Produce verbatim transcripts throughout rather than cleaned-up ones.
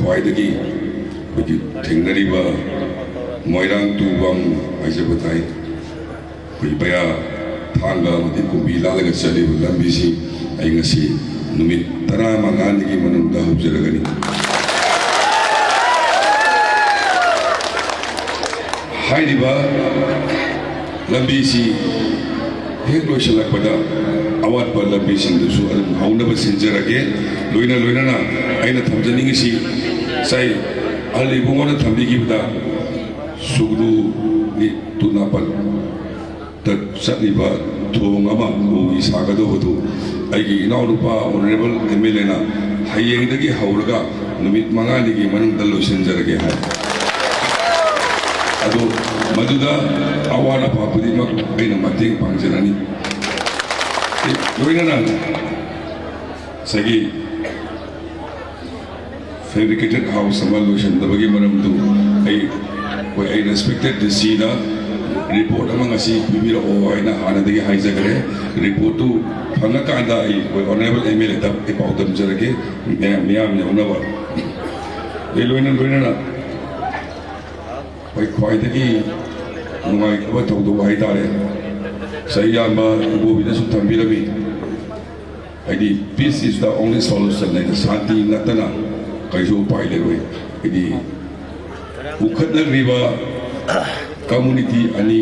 ꯈ꯭ꯋꯥꯏꯗꯒꯤ ꯑꯩꯈꯣꯏꯒꯤ ꯊꯦꯡꯅꯔꯤꯕ ꯃꯣꯏꯔꯥꯡ ꯇꯨ ꯋꯥꯡ ꯍꯥꯏꯖꯕ ꯇꯥꯏ꯫ ꯑꯩꯈꯣꯏ ꯕꯌꯥ ꯊꯥꯡꯒ ꯑꯃꯗꯤ ꯀꯨꯝꯕꯤ ꯂꯥꯜꯂꯒ ꯆꯠꯂꯤꯕ ꯂꯝꯕꯤꯁꯤ ꯑꯩ ꯉꯁꯤ ꯅꯨꯃꯤꯠ ꯇꯔꯥꯃꯉꯥꯅꯤꯒꯤ ꯃꯅꯨꯡꯗ ꯍꯧꯖꯔꯒꯅꯤ꯫ ꯍꯥꯏꯔꯤꯕ ꯂꯝꯕꯤꯁꯤ ꯍꯦꯛ ꯂꯣꯏꯁꯤꯜꯂꯛꯄꯗ ꯑꯋꯥꯠꯄ ꯂꯝꯕꯤꯁꯤꯡꯗꯨꯁꯨ ꯑꯗꯨꯝ ꯍꯧꯅꯕ ꯁꯤꯟꯖꯔꯒꯦ꯫ ꯂꯣꯏꯅ ꯂꯣꯏꯅꯅ ꯑꯩꯅ ꯊꯝꯖꯅꯤꯡꯉꯤꯁꯤ ꯉꯁꯥꯏ ꯑꯍꯜ ꯏꯕꯨꯡꯉꯣꯅ ꯊꯝꯕꯤꯈꯤꯕꯗ ꯁꯨꯒ꯭ꯔꯨꯒꯤ ꯇꯨꯅꯥꯄꯠ ꯇ ꯆꯠꯂꯤꯕ ꯊꯣꯡ ꯑꯃ ꯎꯒꯤ ꯁꯥꯒꯗꯧꯕꯗꯨ ꯑꯩꯒꯤ ꯏꯅꯥꯎꯅꯨꯄꯥ Honourable M L A ꯅ ꯍꯌꯦꯡꯗꯒꯤ ꯍꯧꯔꯒ ꯅꯨꯃꯤꯠ ꯃꯉꯥꯅꯤꯒꯤ ꯃꯅꯨꯡꯗ ꯂꯣꯏꯁꯤꯟꯖꯔꯒꯦ ꯍꯥꯏ꯫ ꯑꯗꯨ ꯃꯗꯨꯗ ꯑꯋꯥꯠ ꯑꯄꯥ ꯈꯨꯗꯤꯡꯃꯛ ꯑꯩꯅ ꯃꯇꯦꯡ ꯄꯥꯡꯖꯔꯅꯤ꯫ ꯂꯣꯏꯅꯅ ꯉꯁꯥꯏꯒꯤ fabricated house ꯑꯃ ꯂꯣꯏꯁꯤꯟꯗꯕꯒꯤ ꯃꯔꯝꯗꯨ ꯑꯩ, ꯑꯩꯈꯣꯏ, ꯑꯩ respected D C ꯗ report ꯑꯃ ꯉꯁꯤ ꯄꯤꯕꯤꯔꯛꯑꯣ ꯍꯥꯏꯅ ꯍꯥꯟꯅꯗꯒꯤ ꯍꯥꯏꯖꯈ꯭ꯔꯦ꯫ Report ꯇꯨ ꯐꯪꯉꯀꯥꯟꯗ ꯑꯩ, ꯑꯩꯈꯣꯏ, Honourable M L A ꯗ ꯑꯩ ꯄꯥꯎ ꯗꯝꯖꯔꯛꯀꯦ, ꯃꯌꯥꯝ, ꯃꯤꯌꯥꯝ ꯌꯧꯅꯕ꯫ ꯑꯩ ꯂꯣꯏꯅ ꯂꯣꯏꯅꯅ ꯑꯩꯈꯣꯏ ꯈ꯭ꯋꯥꯏꯗꯒꯤ ꯅꯨꯡꯉꯥꯏꯇꯕ ꯊꯧꯗꯣꯛ ꯍꯥꯏꯇꯥꯔꯦ, ꯉꯁꯥꯏ ꯏꯌꯥꯝꯕ ꯏꯕꯣꯕꯤꯅꯁꯨ ꯊꯝꯕꯤꯔꯝꯃꯤ, ꯍꯥꯏꯗꯤ, "Peace is the only solution" ꯍꯥꯏꯅ, ꯁꯥꯟꯇꯤ ꯅꯠꯇꯅ ꯀꯩꯁꯨ ꯎꯄꯥꯏ ꯂꯩꯔꯣꯏ꯫ ꯍꯥꯏꯗꯤ, ꯎꯈꯠꯅꯈ꯭ꯔꯤꯕ community ꯑꯅꯤ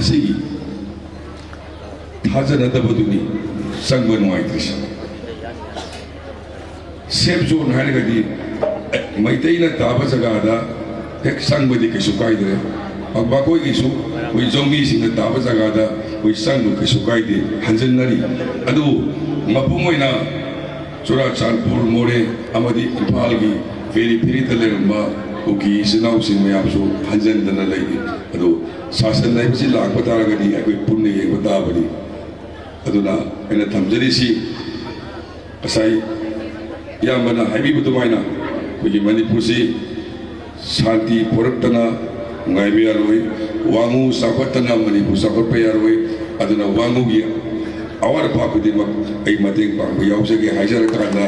ꯑꯁꯤꯒꯤ ꯊꯥꯖꯅꯗꯕꯗꯨꯅꯤ ꯆꯪꯕ ꯅꯨꯡꯉꯥꯏꯇ꯭ꯔꯤꯁꯦ꯫ Safe zone ꯍꯥꯏꯔꯒꯗꯤ, ꯑꯦ, ꯃꯩꯇꯩꯅ ꯇꯥꯕ ꯖꯒꯥꯗ ꯍꯦꯛ ꯆꯪꯕꯗꯤ ꯀꯩꯁꯨ ꯀꯥꯏꯗ꯭ꯔꯦ꯫ ꯃꯈꯣꯏꯒꯤꯁꯨ, ꯑꯩꯈꯣꯏ ꯖꯣꯃꯤꯁꯤꯡꯅ ꯇꯥꯕ ꯖꯒꯥꯗ ꯑꯩꯈꯣꯏ ꯆꯪꯕ ꯀꯩꯁꯨ ꯀꯥꯏꯗꯦ, ꯍꯟꯖꯤꯟꯅꯔꯤ꯫ ꯑꯗꯨꯕꯨ ꯃꯄꯨꯡ ꯑꯣꯏꯅ ꯆꯨꯔꯥꯆꯥꯟꯄꯨꯔ, ꯃꯣꯔꯦ ꯑꯃꯗꯤ ꯏꯝꯐꯥꯜꯒꯤ periphery ꯗ ꯂꯩꯔꯝꯕ ꯀꯨꯀꯤ ꯏꯆꯤꯟ ꯏꯅꯥꯎꯁꯤꯡ ꯃꯌꯥꯝꯁꯨ ꯍꯟꯖꯤꯟꯗꯅ ꯂꯩꯔꯤ꯫ ꯑꯗꯨ ꯁꯥꯁꯟ ꯍꯥꯏꯕꯁꯤ ꯂꯥꯛꯄ ꯇꯥꯔꯒꯗꯤ ꯑꯩꯈꯣꯏ ꯄꯨꯟꯅ ꯌꯦꯡꯕ ꯇꯥꯕꯅꯤ꯫ ꯑꯗꯨꯅ ꯑꯩꯅ ꯊꯝꯖꯔꯤꯁꯤ, ꯉꯁꯥꯏ ꯏꯌꯥꯝꯕꯅ ꯍꯥꯏꯕꯤꯕ ꯑꯗꯨꯃꯥꯏꯅ, ꯑꯩꯈꯣꯏꯒꯤ ꯃꯅꯤꯄꯨꯔꯁꯤ ꯁꯥꯟꯇꯤ ꯄꯣꯔꯛꯇꯅ ꯅꯨꯡꯉꯥꯏꯕ ꯌꯥꯔꯣꯏ, ꯋꯥꯉꯨ ꯆꯥꯎꯈꯠꯇꯅ ꯃꯅꯤꯄꯨꯔ ꯆꯥꯎꯈꯠꯄ ꯌꯥꯔꯣꯏ꯫ ꯑꯗꯨꯅ ꯋꯥꯉꯨꯒꯤ ꯑꯋꯥꯠ ꯑꯄꯥ ꯈꯨꯗꯤꯡꯃꯛ ꯑꯩ ꯃꯇꯦꯡ ꯄꯥꯡꯕ ꯌꯥꯎꯖꯒꯦ ꯍꯥꯏꯖꯔꯀꯥꯟꯗ,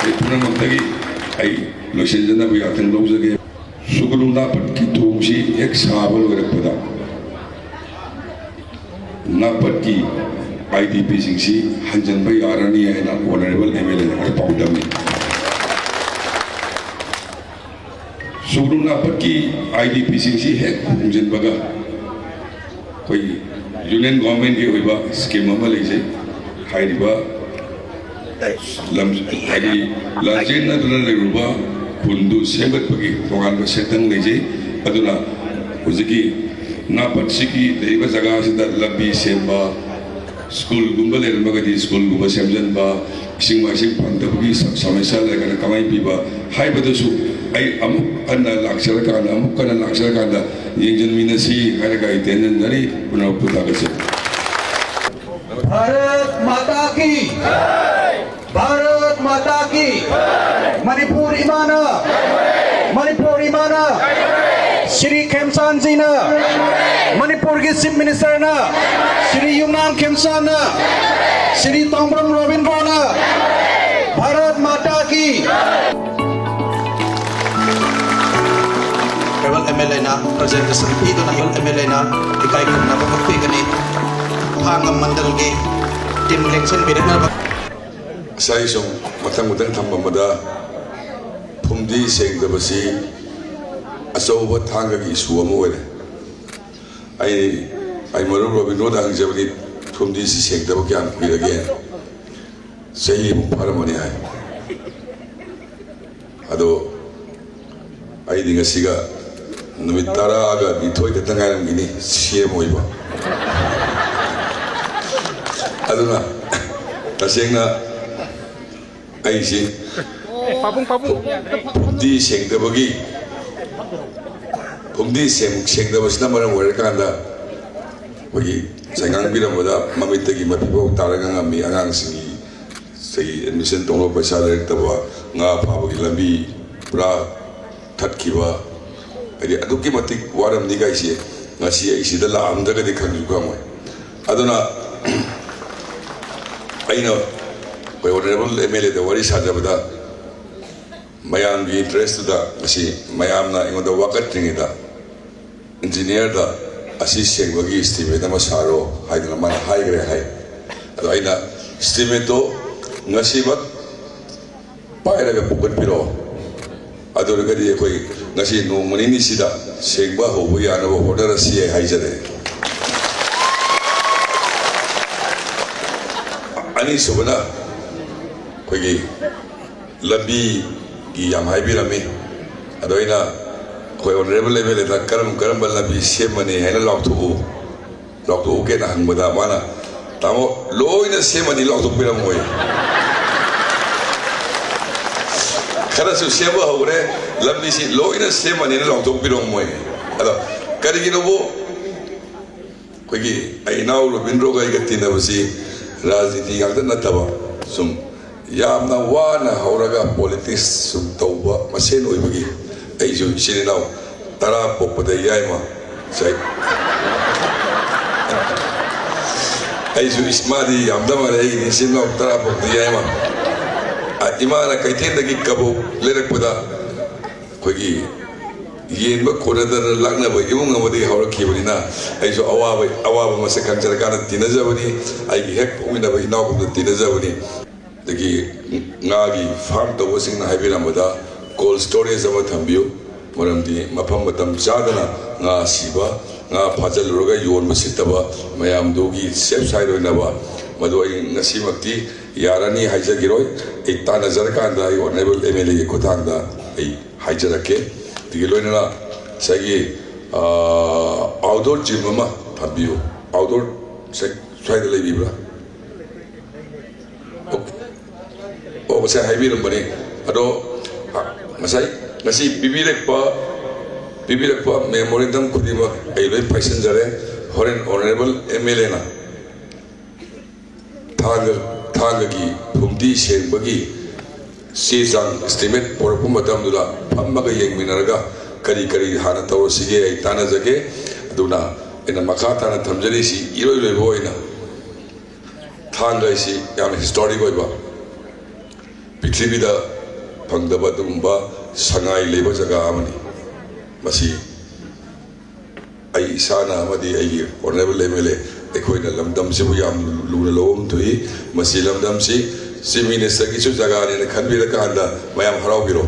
ꯑꯩ ꯄꯨꯝꯅꯃꯛꯇꯒꯤ ꯑꯩ ꯂꯣꯏꯁꯤꯟꯖꯅꯕ ꯌꯥꯊꯪ ꯂꯧꯖꯒꯦ꯫ ꯁꯨꯒꯅꯨ ꯅꯥꯄꯠꯀꯤ ꯊꯣꯡꯁꯤ ꯍꯦꯛ ꯁꯥꯕ ꯂꯣꯏꯔꯛꯄꯗ ꯅꯥꯄꯠꯀꯤ ꯑꯥꯏ ꯗꯤ ꯄꯤꯁꯤꯡꯁꯤ ꯍꯟꯖꯤꯟꯕ ꯌꯥꯔꯅꯤ ꯍꯥꯏꯅ ꯑꯣꯅꯔꯦꯕꯜ ꯑꯦꯝ ꯑꯦꯜ ꯑꯦꯅ ꯄꯥꯎꯗꯝꯃꯤ꯫ ꯁꯨꯒꯅꯨ ꯅꯥꯄꯠꯀꯤ ꯑꯥꯏ ꯗꯤ ꯄꯤꯁꯤꯡꯁꯤ ꯍꯦꯛ ꯍꯣꯡꯖꯤꯟꯕꯒ ꯑꯩꯈꯣꯏꯒꯤ ꯌꯨꯅꯤꯌꯟ ꯒꯣꯔꯃꯦꯟꯒꯤ ꯑꯣꯏꯕ ꯁ꯭ꯀꯤꯝ ꯑꯃ ꯂꯩꯖꯩ꯫ ꯍꯥꯏꯔꯤꯕ ꯂꯝ, ꯍꯥꯏꯗꯤ ꯂꯥꯟꯖꯦꯟꯅꯗꯨꯅ ꯂꯩꯔꯨꯕ ꯈꯨꯟꯗꯨ ꯁꯦꯝꯒꯠꯄꯒꯤ ꯇꯣꯉꯥꯟꯕ ꯁꯦꯟꯊꯪ ꯂꯩꯖꯩ꯫ ꯑꯗꯨꯅ ꯍꯧꯖꯤꯛꯀꯤ ꯅꯥꯄꯠꯁꯤꯒꯤ ꯂꯩꯔꯤꯕ ꯖꯒꯥꯁꯤꯗ ꯂꯝꯕꯤ ꯁꯦꯝꯕ, ꯁ꯭ꯀꯨꯜꯒꯨꯝꯕ ꯂꯩꯔꯝꯃꯒꯗꯤ ꯁ꯭ꯀꯨꯜꯒꯨꯝꯕ ꯁꯦꯝꯖꯤꯟꯕ, ꯏꯁꯤꯡ ꯃꯥꯏꯁꯤꯡ ꯐꯪꯗꯕꯒꯤ ꯁ-, ꯁꯃꯁ꯭ꯌꯥ ꯂꯩꯔꯒꯅ ꯀꯃꯥꯏꯅ ꯄꯤꯕ ꯍꯥꯏꯕꯗꯨꯁꯨ ꯑꯩ ꯑꯃꯨꯛ ꯍꯟꯅ ꯂꯥꯛꯆꯔꯀꯥꯟꯗ, ꯑꯃꯨꯛ ꯍꯟꯅ ꯂꯥꯛꯆꯔꯀꯥꯟꯗ ꯌꯦꯡꯁꯤꯟꯃꯤꯟꯅꯁꯤ ꯍꯥꯏꯔꯒ ꯑꯩ ꯇꯦꯟꯖꯟꯖꯔꯤ꯫ ꯄꯨꯝꯅꯃꯛꯄꯨ ꯊꯥꯒꯠꯆꯔꯤ꯫ भारत माता की, भारत माता की। ꯃꯅꯤꯄꯨꯔ ꯏꯃꯥꯅ, ꯃꯅꯤꯄꯨꯔ ꯏꯃꯥꯅ, ꯁ꯭ꯔꯤ ꯈꯦꯝꯆꯥꯟꯖꯤꯅ, ꯃꯅꯤꯄꯨꯔꯒꯤ ꯆꯤꯐ ꯃꯤꯅꯤꯁꯇꯔꯅ, ꯁ꯭ꯔꯤ ꯌꯨꯝꯅꯥꯝ ꯈꯦꯝꯆꯥꯟꯅ, ꯁ꯭ꯔꯤ ꯇꯣꯡꯕ꯭ꯔꯝ ꯔꯣꯕꯤꯟꯗ꯭ꯔꯣꯅ, ꯚꯥꯔꯠ ꯃꯥꯇꯥ ꯀꯤ꯫ ꯑꯦꯝ ꯑꯦꯜ ꯑꯦꯅ ꯄ꯭ꯔꯖꯦꯟꯇꯦꯁꯟ ꯄꯤꯗꯨꯅ ꯑꯦꯝ ꯑꯦꯜ ꯑꯦꯅ ꯏꯀꯥꯏ ꯈꯨꯝꯅꯕ ꯎꯠꯄꯤꯒꯅꯤ꯫ ꯊꯥꯡꯒ ꯃꯟꯗꯜꯒꯤ ꯇꯤꯝ ꯂꯦꯡꯁꯤꯟꯕꯤꯔꯛꯅꯕ꯫ ꯉꯁꯥꯏ ꯁꯨꯝ ꯃꯊꯪ ꯃꯊꯪ ꯊꯝꯃꯝꯕꯗ ꯐꯨꯝꯗꯤ ꯁꯦꯡꯗꯕꯁꯤ ꯑꯆꯧꯕ ꯊꯥꯡꯒꯒꯤ ꯏꯁꯨ ꯑꯃ ꯑꯣꯏꯔꯦ꯫ ꯑꯩ, ꯑꯩ ꯃꯔꯨꯞ ꯔꯣꯕꯤꯟꯗ꯭ꯔꯣꯗ ꯍꯪꯖꯕꯅꯤ, ꯐꯨꯝꯗꯤꯁꯤ ꯁꯦꯡꯗꯕ ꯀꯌꯥꯝ ꯀꯨꯏꯔꯒꯦ? ꯆꯍꯤꯃꯨꯛ ꯐꯥꯔꯝꯃꯅꯤ ꯍꯥꯏ꯫ ꯑꯗꯣ ꯑꯩꯗꯤ ꯉꯁꯤꯒ ꯅꯨꯃꯤꯠ ꯇꯔꯥꯒ ꯅꯤꯊꯣꯏ ꯈꯛꯇ ꯉꯥꯏꯔꯝꯈꯤꯅꯤ ꯁꯤ ꯑꯦꯝ ꯑꯣꯏꯕ꯫ ꯑꯗꯨꯅ ꯇꯁꯦꯡꯅ ꯑꯩꯁꯤ ꯄꯥꯕꯨꯡ, ꯄꯥꯕꯨꯡ꯫ ꯐꯨꯝꯗꯤ ꯁꯦꯡꯗꯕꯒꯤ, ꯐꯨꯝꯗꯤ ꯁꯦꯡ-, ꯁꯦꯡꯗꯕꯁꯤꯅ ꯃꯔꯝ ꯑꯣꯏꯔꯀꯥꯟꯗ ꯑꯩꯈꯣꯏꯒꯤ ꯉꯁꯥꯏ ꯉꯥꯡꯕꯤꯔꯝꯕꯗ ꯃꯃꯤꯠꯇꯒꯤ ꯃꯄꯤ ꯐꯥꯎ ꯇꯥꯔꯒ ꯉꯝꯃꯤ꯫ ꯑꯉꯥꯡꯁꯤꯡꯒꯤ ꯉꯁꯥꯏꯒꯤ ꯑꯦꯗꯃꯤꯁꯟ ꯇꯧꯅꯕ ꯄꯩꯁꯥ ꯂꯩꯔꯛꯇꯕ, ꯉꯥ ꯐꯥꯕꯒꯤ ꯂꯝꯕꯤ ꯄꯨꯔꯥ ꯊꯠꯈꯤꯕ, ꯍꯥꯏꯗꯤ ꯑꯗꯨꯛꯀꯤ ꯃꯇꯤꯛ ꯋꯥꯔꯝꯅꯤ ꯀꯥꯏꯁꯦ ꯉꯁꯤ ꯑꯩ ꯁꯤꯗ ꯂꯥꯛꯑꯝꯗ꯭ꯔꯒꯗꯤ ꯈꯪꯁꯨ ꯈꯪꯉꯣꯏ꯫ ꯑꯗꯨꯅ ꯑꯩꯅ ꯑꯩꯈꯣꯏ ꯑꯣꯅꯔꯦꯕꯜ ꯑꯦꯝ ꯑꯦꯜ ꯑꯦꯗ ꯋꯥꯔꯤ ꯁꯥꯖꯕꯗ ꯃꯌꯥꯝꯒꯤ ꯏꯟꯇꯔꯦꯁꯇꯨꯗ ꯉꯁꯤ ꯃꯌꯥꯝꯅ ꯑꯩꯉꯣꯟꯗ ꯋꯥꯀꯠꯇ꯭ꯔꯤꯉꯩꯗ ꯏꯟꯖꯤꯅꯤꯌꯔꯗ ꯑꯁꯤ ꯁꯦꯡꯕꯒꯤ ꯏꯁꯇꯤꯃꯦꯠ ꯑꯃ ꯁꯥꯔꯣ ꯍꯥꯏꯗꯅ ꯃꯥꯅ ꯍꯥꯏꯈ꯭ꯔꯦ ꯍꯥꯏ꯫ ꯑꯗꯣ ꯑꯩꯅ ꯏꯁꯇꯤꯃꯦꯠꯇꯣ ꯉꯁꯤꯃꯛ ꯄꯥꯏꯔꯒ ꯄꯨꯈꯠꯄꯤꯔꯛꯑꯣ꯫ ꯑꯗꯨ ꯑꯣꯏꯔꯒꯗꯤ ꯑꯩꯈꯣꯏ ꯉꯁꯤ ꯅꯣꯡꯃ ꯅꯤꯅꯤꯁꯤꯗ ꯁꯦꯡꯕ ꯍꯧꯕ ꯌꯥꯅꯕ ꯍꯣꯠꯅꯔꯁꯤ ꯍꯥꯏꯖꯔꯦ꯫ ꯑꯅꯤꯁꯨꯕꯅ ꯑꯩꯈꯣꯏꯒꯤ ꯂꯝꯕꯤꯒꯤ ꯌꯥꯝ ꯍꯥꯏꯕꯤꯔꯝꯃꯤ꯫ ꯑꯗꯣ ꯑꯩꯅ ꯑꯩꯈꯣꯏ ꯑꯣꯅꯔꯦꯕꯜ ꯑꯦꯝ ꯑꯦꯜ ꯑꯦꯗ ꯀꯔꯝ ꯀꯔꯝꯕ ꯂꯝꯕꯤ ꯁꯦꯝꯃꯅꯤ ꯍꯥꯏꯅ ꯂꯥꯎꯊꯣꯛꯎ, ꯂꯥꯎꯊꯣꯛꯎꯒꯦꯅ ꯍꯪꯕꯗ ꯃꯥꯅ, "ꯇꯥꯃꯣ, ꯂꯣꯏꯅ ꯁꯦꯝꯃꯅꯤ" ꯂꯥꯎꯊꯣꯛꯄꯤꯔꯝꯃꯣꯏ꯫ "ꯈꯔꯁꯨ ꯁꯦꯝꯕ ꯍꯧꯔꯦ, ꯂꯝꯕꯤꯁꯤ ꯂꯣꯏꯅ ꯁꯦꯝꯃꯅꯤꯅ" ꯂꯥꯎꯊꯣꯛꯄꯤꯔꯝꯃꯣꯏ꯫ ꯑꯗꯣ ꯀꯔꯤꯒꯤꯅꯣꯕꯨ ꯑꯩꯈꯣꯏꯒꯤ ꯑꯩ ꯏꯅꯥꯎ ꯔꯣꯕꯤꯟꯗ꯭ꯔꯣꯒ ꯑꯩꯒ ꯇꯤꯟꯅꯕꯁꯤ ꯔꯥꯖꯅꯤꯇꯤ ꯉꯥꯛꯇ ꯅꯠꯇꯕ, ꯁꯨꯝ ꯌꯥꯝꯅ ꯋꯥꯅ ꯍꯧꯔꯒ ꯄꯣꯂꯤꯇꯤꯛꯁ ꯁꯨꯝ ꯇꯧꯕ ꯃꯁꯦꯟ ꯑꯣꯏꯕꯒꯤ, ꯑꯩꯁꯨ ꯏꯆꯤꯜ ꯏꯅꯥꯎ ꯇꯔꯥ ꯄꯣꯛꯄꯗ ꯌꯥꯏꯃ ꯆꯍꯤ, ꯑꯩꯁꯨ ꯏꯁ-, ꯃꯥꯗꯤ ꯌꯥꯝꯗ ꯃꯥꯜꯂꯦ, ꯑꯩꯒꯤꯗꯤ ꯏꯆꯤꯜ ꯏꯅꯥꯎ ꯇꯔꯥ ꯄꯣꯛꯄꯗ ꯌꯥꯏꯃ꯫ ꯑ, ꯏꯃꯥꯅ ꯀꯩꯊꯦꯜꯗꯒꯤ ꯀꯕꯣꯛ ꯂꯩꯔꯛꯄꯗ ꯑꯩꯈꯣꯏꯒꯤ ꯌꯦꯟꯕ ꯀꯣꯟꯅꯗꯅ ꯂꯥꯛꯅꯕ ꯏꯃꯨꯡ ꯑꯃꯗꯒꯤ ꯍꯧꯔꯛꯈꯤꯕꯅꯤꯅ, ꯑꯩꯁꯨ ꯑꯋꯥꯕ, ꯑꯋꯥꯕ ꯃꯁꯛ ꯈꯪꯖꯔꯀꯥꯟꯗ ꯇꯤꯟꯅꯖꯕꯅꯤ꯫ ꯑꯩꯒꯤ ꯍꯦꯛ ꯄꯣꯛꯃꯤꯟꯅꯕ ꯏꯅꯥꯎꯒꯨꯝꯅ ꯇꯤꯟꯅꯖꯕꯅꯤ꯫ ꯑꯗꯒꯤ ꯉꯥꯒꯤ ꯐꯥꯔꯝ ꯇꯧꯕꯁꯤꯡꯅ ꯍꯥꯏꯕꯤꯔꯝꯕꯗ, "ꯀꯣꯜ ꯁ꯭ꯇꯣꯔꯦꯖ ꯑꯃ ꯊꯝꯕꯤꯌꯨ, ꯃꯔꯝꯗꯤ ꯃꯐꯝ ꯃꯇꯝ ꯆꯥꯗꯅ ꯉꯥ ꯁꯤꯕ, ꯉꯥ ꯐꯥꯖꯤꯜꯂꯨꯔꯒ ꯌꯣꯟꯕ ꯁꯤꯠꯇꯕ ꯃꯌꯥꯝꯗꯨꯒꯤ ꯁꯦꯐ ꯁꯥꯏꯠ ꯑꯣꯏꯅꯕ", ꯃꯗꯨ ꯑꯩ ꯉꯁꯤꯃꯛꯇꯤ ꯌꯥꯔꯅꯤ ꯍꯥꯏꯖꯈꯤꯔꯣꯏ꯫ ꯑꯩ ꯇꯥꯟꯅꯖꯔꯀꯥꯟꯗ ꯑꯩ ꯑꯣꯅꯔꯦꯕꯜ ꯑꯦꯝ ꯑꯦꯜ ꯑꯦꯒꯤ ꯈꯨꯠꯊꯥꯡꯗ ꯑꯩ ꯍꯥꯏꯖꯔꯛꯀꯦ꯫ ꯑꯗꯨꯒꯤ ꯂꯣꯏꯅꯅ ꯉꯁꯥꯏꯒꯤ, ꯑꯥ, ꯑꯥꯎꯠꯗꯣꯔ ꯖꯤꯝ ꯑꯃ ꯊꯝꯕꯤꯌꯨ꯫ ꯑꯥꯎꯠꯗꯣꯔ ꯁꯦ-, ꯁ꯭ꯋꯥꯏꯗ ꯂꯩꯕꯤꯕ꯭ꯔꯥ? ꯑꯣ, ꯑꯣ, ꯉꯁꯥꯏ ꯍꯥꯏꯕꯤꯔꯝꯕꯅꯤ꯫ ꯑꯗꯣ, ꯑ, ꯉꯁꯥꯏ, ꯉꯁꯤ ꯄꯤꯕꯤꯔꯛꯄ, ꯄꯤꯕꯤꯔꯛꯄ ꯃꯦꯃꯣꯔꯦꯟꯗꯝ ꯈꯨꯗꯤꯡꯃꯛ ꯑꯩ ꯂꯣꯏ ꯄꯥꯏꯁꯤꯟꯖꯔꯦ꯫ ꯍꯣꯔꯦꯟ ꯑꯣꯅꯔꯦꯕꯜ ꯑꯦꯝ ꯑꯦꯜ ꯑꯦꯅ ꯊꯥꯡꯒ, ꯊꯥꯡꯒꯒꯤ ꯐꯨꯝꯗꯤ ꯁꯦꯡꯕꯒꯤ ꯆꯦ ꯆꯥꯡ, ꯏꯁꯇꯤꯃꯦꯠ ꯄꯨꯔꯛꯄ ꯃꯇꯝꯗꯨꯗ ꯐꯝꯃꯒ ꯌꯦꯡꯃꯤꯟꯅꯔꯒ ꯀꯔꯤ ꯀꯔꯤ ꯍꯥꯟꯅ ꯇꯧꯔꯁꯤꯒꯦ ꯑꯩ ꯇꯥꯟꯅꯖꯒꯦ꯫ ꯑꯗꯨꯅ ꯑꯩꯅ ꯃꯈꯥ ꯇꯥꯅ ꯊꯝꯖꯔꯤꯁꯤ ꯏꯔꯣꯏ ꯂꯣꯏꯕ ꯑꯣꯏꯅ ꯊꯥꯡꯒ ꯍꯥꯏꯁꯤ ꯌꯥꯝꯅ ꯍꯤꯁꯇꯣꯔꯤꯛ ꯑꯣꯏꯕ, ꯄ꯭ꯔꯤꯊꯤꯕꯤꯗ ꯐꯪꯗꯕ ꯑꯗꯨꯒꯨꯝꯕ ꯁꯉꯥꯏ ꯂꯩꯕ ꯖꯒꯥ ꯑꯃꯅꯤ꯫ ꯃꯁꯤ ꯑꯩ ꯏꯁꯥꯅ ꯑꯃꯗꯤ ꯑꯩꯒꯤ honourable M L A, ꯑꯩꯈꯣꯏꯅ ꯂꯝꯗꯝꯁꯤꯕꯨ ꯌꯥꯝ ꯂꯨꯅ ꯂꯧꯐꯝ ꯊꯣꯛꯏ꯫ ꯃꯁꯤ ꯂꯝꯗꯝꯁꯤ Chief Minister ꯒꯤꯁꯨ ꯖꯒꯥꯅꯦꯅ ꯈꯟꯕꯤꯔꯀꯥꯟꯗ ꯃꯌꯥꯝ ꯍꯔꯥꯎꯕꯤꯔꯣ꯫